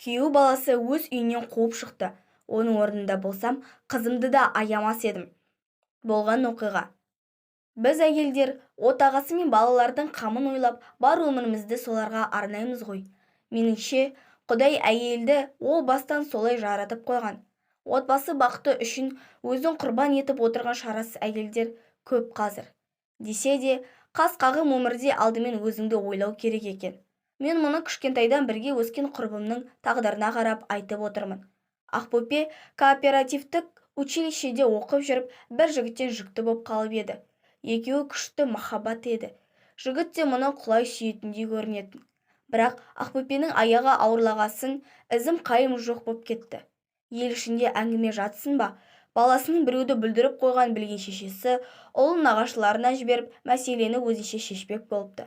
Күйеу баласы өз үйінен қуып шықты. Оның орнында болсам, қызымды да аямас едім. Болған оқиға. Біз, әйелдер, отағасы мен балалардың қамын ойлап, бар өмірімізді соларға арнаймыз ғой. Меніңше, Құдай әйелді о бастан солай жаратып қойған. Отбасы бақыты үшін өзін құрбан етіп отырған шарасыз әйелдер көп қазір. Десе де, қас қағым өмірде алдымен өзіңді ойлау керек екен. Мен мұны кішкентайдан бірге өскен құрбымның тағдырына қарап айтып отырмын. Ақбөпе кооперативтік училищеде оқып жүріп, бір жігіттен жүкті боп қалып еді. Екеуі күшті махаббат еді. Жігіт те мұны құлай сүйетіндей көрінетін. Бірақ Ақбөпенің аяғы ауырлағасын, ізім-қайым жоқ боп кетті. Ел ішінде әңгіме жатсын ба, баласының біреуді бүлдіріп қойғанын білген шешесі ұлын нағашыларына жіберіп, мәселені өзінше шешпек болыпты.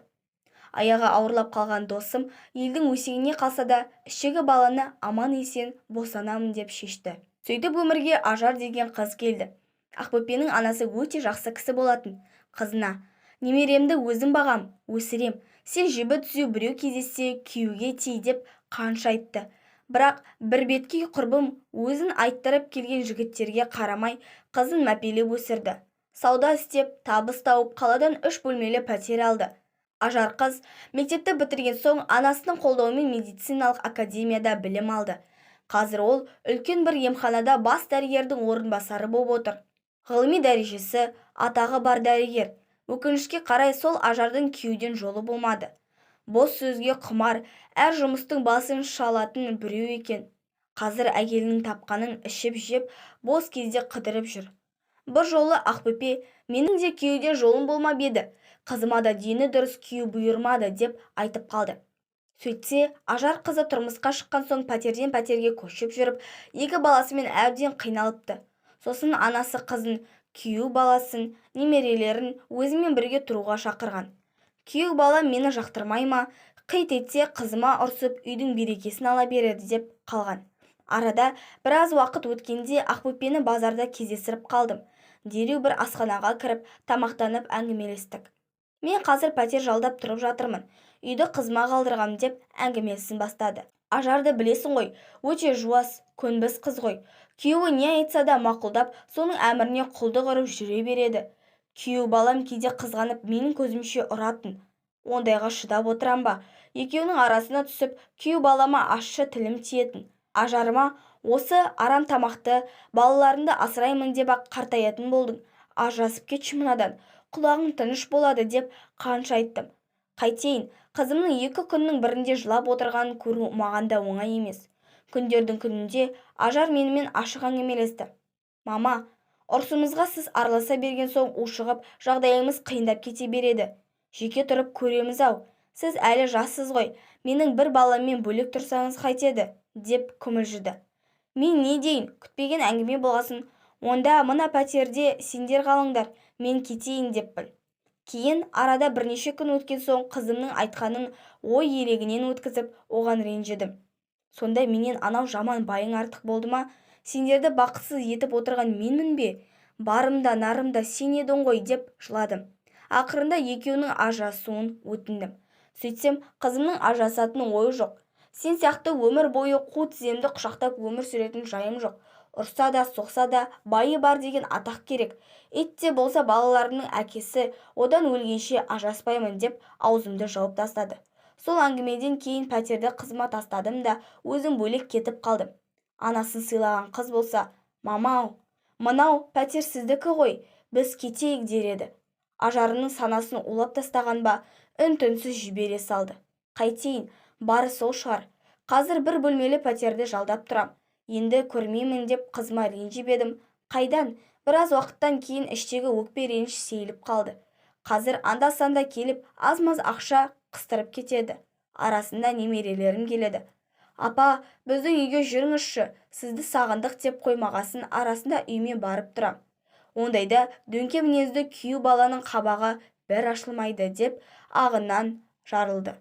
Аяғы ауырлап қалған досым елдің өсегіне қалса да, іштегі баланы аман-есен босанамын деп шешті. Сөйтіп өмірге Ажар деген қыз келді. Ақбөпенің анасы өте жақсы кісі болатын. Қызына: "Немеремді өзім бағам, өсірем, сен жібі түзу біреу кездессе, күйеуге ти", – деп қанша айтты. Бірақ бірбеткей құрбым өзін айттырып келген жігіттерге қарамай, қызын мәпелеп өсірді. Сауда істеп, табыс тауып, қаладан үш бөлмелі пәтер алды. Ажар қыз мектепті бітірген соң анасының қолдауымен медициналық академияда білім алды. Қазір ол үлкен бір емханада бас дәрігердің орынбасары боп отыр. Ғылыми дәрежесі, атағы бар дәрігер. Өкінішке қарай, сол Ажардың күйеуден жолы болмады. Бос сөзге құмар, әр жұмыстың басын шалатын біреу екен. Қазір әйелінің тапқанын ішіп-жеп, бос кезде қыдырып жүр. Бір жолы Ақбөпе: "Менің де күйеуден жолым болмап еді, қызыма да дені дұрыс күйеу бұйырмады", – деп айтып қалды. Сөйтсе, Ажар қызы тұрмысқа шыққан соң пәтерден пәтерге көшіп жүріп, екі баласымен әбден қиналыпты. Сосын анасы қызын, күйеу баласын, немерелерін өзімен бірге тұруға шақырған. "Күйеу балам мені жақтырмай ма, қит етсе, қызыма ұрсып, үйдің берекесін ала береді", – деп қалған. Арада біраз уақыт өткенде Ақбөпені базарда кездестіріп қалдым. Дереу бір асханаға кіріп, тамақтанып, әңгімелестік. "Мен қазір пәтер жалдап тұрып жатырмын, үйді қызыма қалдырғам", – деп әңгімесін бастады. "Ажарды білесің ғой, өте жуас, көнбіс қыз ғой. Күйеуі не айтса да мақұлдап, соның әміріне құлдық ұрып жүре береді. Күйеу балам кейде қызғанып, менің көзімше ұратын. Ондайға шыдап отырам ба, екеуінің арасына түсіп, күйеу балама ащы тілім тиетін. Ажарыма: "Осы арам тамақты, балаларыңды асыраймын деп-ақ қартаятын болдың, ажырасып кетші мынадан, құлағың тыныш болады", – деп қанша айттым. Қайтейін, қызымның екі күннің бірінде жылап отырғанын көру маған да оңай емес". Күндердің күнінде Ажар менімен ашық әңгімелесті. "Мама, ұрысымызға сіз араласа берген соң ушығып, жағдайымыз қиындап кете береді. Жеке тұрып көреміз-ау, сіз әлі жассыз ғой, менің бір баламмен бөлек тұрсаңыз қайтеді?" – деп күмілжіді. Мен не дейін, күтпеген әңгіме болғасын: "Онда мына пәтерде сендер қалыңдар, мен кетейін", – деппін. Кейін арада бірнеше күн өткен соң қызымның айтқанын ой елегінен өткізіп, оған ренжідім. "Сонда менен анау жаман байың артық болды ма? Сендерді бақытсыз етіп отырған менмін бе? Барым да, нарым да сен едің ғой", – деп жыладым. Ақырында екеуінің ажырасуын өтіндім. Сөйтсем, қызымның ажырасатын ойы жоқ. "Сен сияқты өмір бойы қу тіземді құшақтап өмір сүретін жайым жоқ. Ұрса да, соқса да, байы бар деген атақ керек. Ит те болса балаларымның әкесі, одан өлгенше ажыраспаймын", – деп аузымды жауып тастады. Сол әңгімеден кейін пәтерді қызыма тастадым да, өзім бөлек кетіп қалдым. Анасын сыйлаған қыз болса: "Мама-ау, мынау пәтер сіздікі ғой, біз кетейік", – дер еді. Ажарының санасын улап тастаған ба, үн-түнсіз жібере салды. Қайтейін, бары сол шығар. Қазір бір бөлмелі пәтерді жалдап тұрам. Енді көрмеймін деп қызыма ренжіп едім, қайдан, біраз уақыттан кейін іштегі өкпе-реніш сейіліп қалды. Қазір анда-санда келіп, аз-маз ақша қыстырып кетеді. Арасында немерелерім келеді. "Апа, біздің үйге жүріңізші, сізді сағындық", – деп қоймағасын, арасында үйіме барып тұрам. Ондайда дөңке мінезді күйеу баланың қабағы бір ашылмайды, деп ағынан жарылды.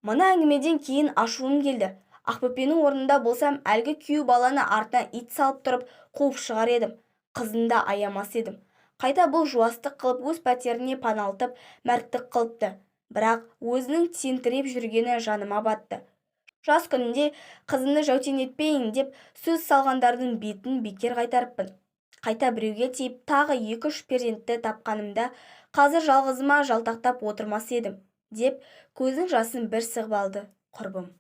Мына әңгімеден кейін ашуым келді. Ақбөпенің орнында болсам, әлгі күйеу баланы артынан ит салып тұрып қуып шығар едім. Қызын да аямас едім. Қайта бұл жуастық қылып, өз пәтеріне паналатып, мәрттік қылыпты. Бірақ өзінің тентіреп жүргені жаныма батты. Жас күнінде қызымды жәутеңдетпейін деп сөз салғандардың бетін бекер қайтарыппын. Қайта біреуге тиіп, тағы екі-үш перзентті тапқанымда, қазір жалғызыма жалтақтап отырмас едім, деп көзінің жасын бір сығып алды құрбым.